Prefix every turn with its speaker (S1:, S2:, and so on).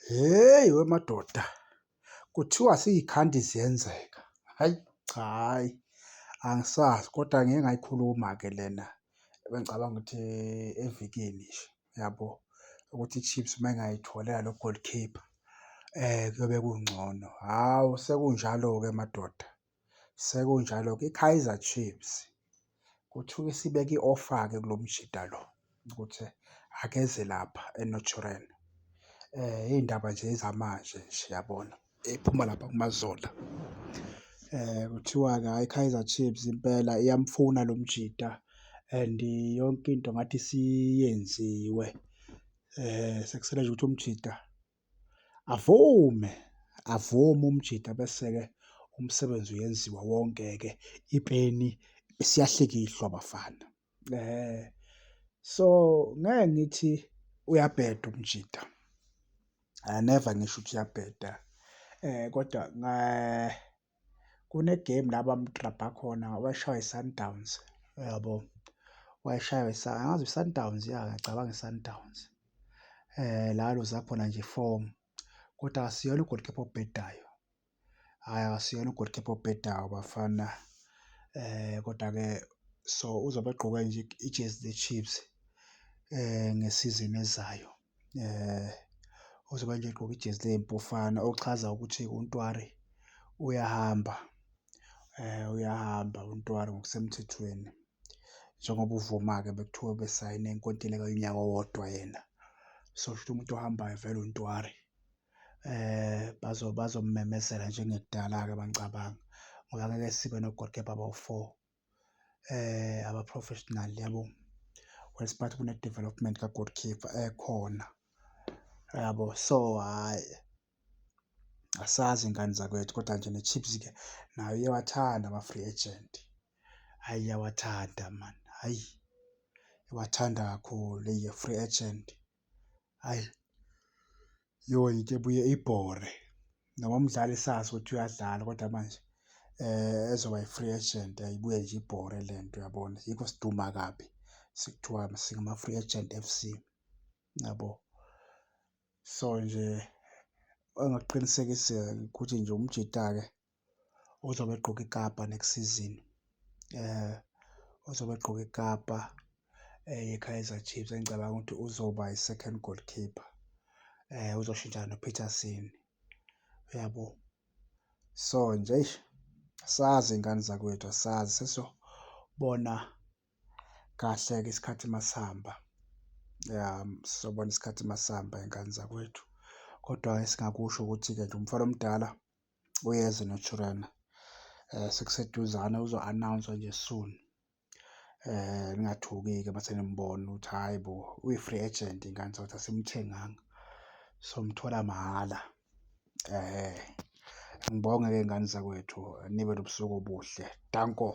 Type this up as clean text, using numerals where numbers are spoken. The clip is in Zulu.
S1: Hheyi wemadoda, kuthiwa siyikhandi ziyenzeka. Hhayi, cha hhayi, angisazi kodwa ngike ngayikhuluma-ke lena ebengicabanga ukuthi evikini nje, yabo, ukuthi i-Chiefs uma ingayitholela lo-goalkeeper kuyobe kungcono. Hhawu, sekunjalo-ke madoda, sekunjalo-ke. I-Kaizer Chiefs kuthiwa isibeke i-offer-ke kulo mjita lo ukuthi akeze lapha eNaturena. Iy'ndaba nje ezamanje nje yabona, ey'phuma lapha kuMazola. Kuthiwa-ke hhayi i-Kaizer Chiefs impela iyamfuna lo mjita and yonke into ngathi isiyenziwe, sekusele nje ukuthi umjita avume, avume umjita bese-ke umsebenzi uyenziwa wonke-ke, ipeni isiyahlikihlwa bafana. So, ngeke ngithi uyabheda umjita, never ngisho ukuthi uyabheda kodwa kune-game la bamtrabha khona washaywa i-Sundowns, uyabo? Washaywa angazi i-Sundowns, ya ngiyacabanga i-Sundowns. La aluza khona nje ifomu kodwa akasiyona u-goalkeeper obhedayo, hhayi akasiyena u-goalkeeper obhedayo bafana. Kodwa-ke so uzobe egqoke nje ijezi le-Chiefs ngesizini ezayo. Uzobe nje egqoke ijezi ley'mpofana okuchaza ukuthi uNtwari uyahamba, uyahamba uNtwari ngokusemthethweni. Njengoba uBvuma-ke bekuthiwa ubesayine inkontileka yonyaka owodwa yena. So shuthi umuntu ohambayo vele uNtwari. Bazommemezela njengekudala-ke mangicabanga ngoba ngeke sibe no-goalkeeper abawu-four aba-professional yabo. Worse kune-development ka-goalkeeper ekhona, yabo. So, hhayi asazi iy'ngane zakwethu kodwa nje ne-Chiefs-ke nayo iyawathanda ama-free agent. Hhayi iyawathanda mani, hhayi iwathanda kakhulu eyi-free agent, hhayi into ebuye ibhore. Noma umdlali sazi ukuthi uyadlala kodwa manje ezoba i-free agent ibuye nje ibhore le nto uyabona? Yikho siduma kabi sekuthiwa singama-free agent FC, yabo? So nje engingakuqinisekisa ukuthi nje umjita-ke uzobe egqoke ikapa next season, uzobe egqoke ikapa ye-Kaizer Chiefs engicabanga ukuthi uzoba i-second goalkeeper, uzoshintshana noPeterson, uyabo? So nje eish, asazi iy'ngane zakwethu asazi sesiyobona kahle-ke isikhathi masihamba. Ya, sizobona isikhathi masihamba y'ngane zakwethu. Kodwa esingakusho ukuthi-ke nje umfana omdala uyeza eNaturena, sekuseduzane uzo-announce-wa nje soon. Ningathuki-ke mase nimbona ukuthi hhayi bo uyi-free agent ingane zakwethu asimthenganga, somthola mahhala. Ngibonge-ke y'ngane zakwethu nibe nobusuku obuhle, danko.